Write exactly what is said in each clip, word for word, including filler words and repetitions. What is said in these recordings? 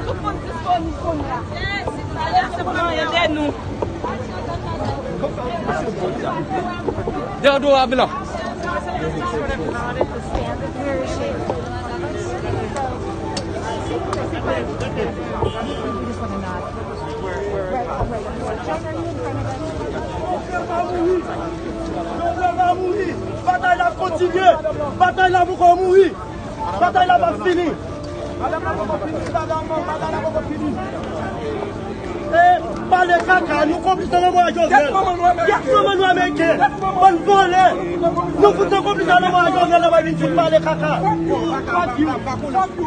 Tout moun disponib kounye a. Alèz pou nou ede nou. Deodorant blan. Jovenel va mouri. Jovenel va mouri. Batay la ap kontinye. Batay la poko mouri. Batay la p ap fini. Batay la poko fini. E pale kaka, nou konplis nan lanmò a Jovenel. Gyèt manman nou ameriken. Bann vòlè. Nou fout nan konplis nan lanmò a Jovenel, nou va vin fout pale kaka. Fuck you. Fuck you.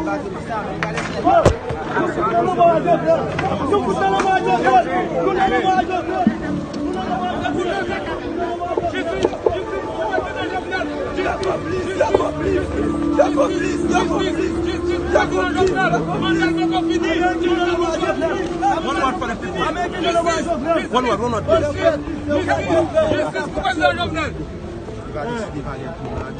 One word for the people. One word, one word, please. Li va deside pale ak nou la,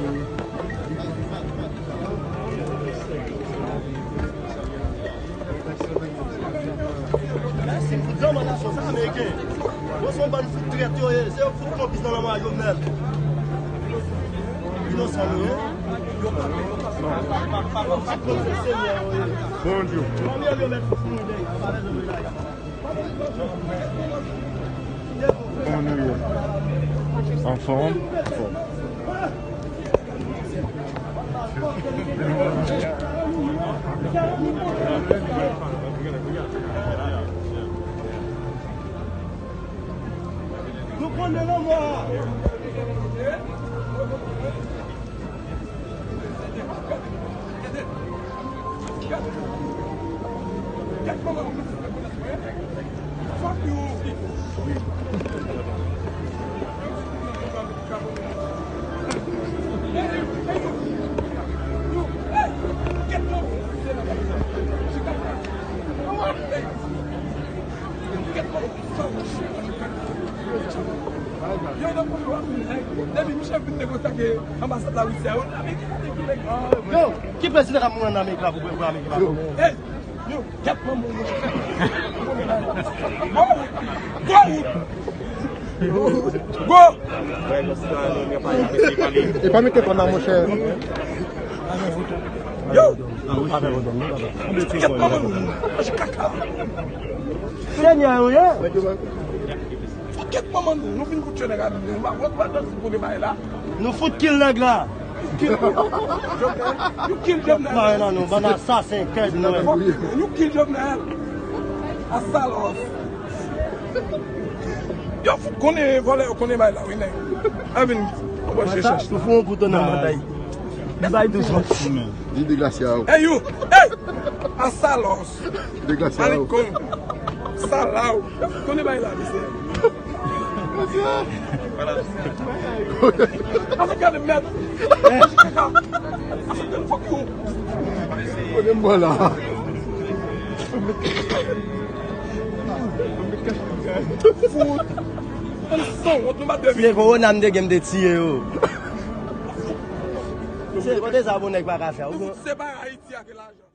de Ameriken. Yo se yon bann fout trèt yo ye. Se yo fout konplis nan lanmò a Jovenel. Inosan nou ye. Yo pa, yo pa, pa, pa, pa, pa, pa, pa, pa, Senyè yo ye. Bon Dye. Manmyèl yo mèt fout mouri dèyè. Kòman nou ye? Anfòm? Anfòm. Nou konnen lanmò a. Yo, nan kote w ap vin, depi misye vin negosye ak anbasad Larisi a, yo, Ameriken pa te ki nèg. Yo, ki prezidan k ap mouri ann Amerik la pou, pou Amerik la? Yo. Ey, yo, kèt manman w, monchè. Go! Go! Go! E pa mete kò nan, monchè. Yo! Kèt manman w, monchè, kaka. Senyè yo ye. Pakèt manman nou, nou vin pou tye nèg a nou, nou pa wè, nou pa danse pou nou bay la. Nou fout kill nèg la. You kill Jovenel. Mare nan nou, bann asasen, kèt nou. You kill Jovenel. Asalos. Yo fout konnen vòlè, yo konnen bay la, wi, nèg. A vin, nou pral chèche. Nou fout yon kouto nan mantay. Li bay tou sòt. Li deglase a ou. Hey, you! Hey! Asalos. Deglase a ou. Malikon. Salaw. Konnen bay la, mesye. Ase gade mèd. Ase gade fuck you. Konnen m bò la. Fout. Ann san wont nou pa dèmi. Si se kowona m te gen, m te tiye yo. Se kote sa bon nèg pa ka fè. Se pa Ayiti ak lajan.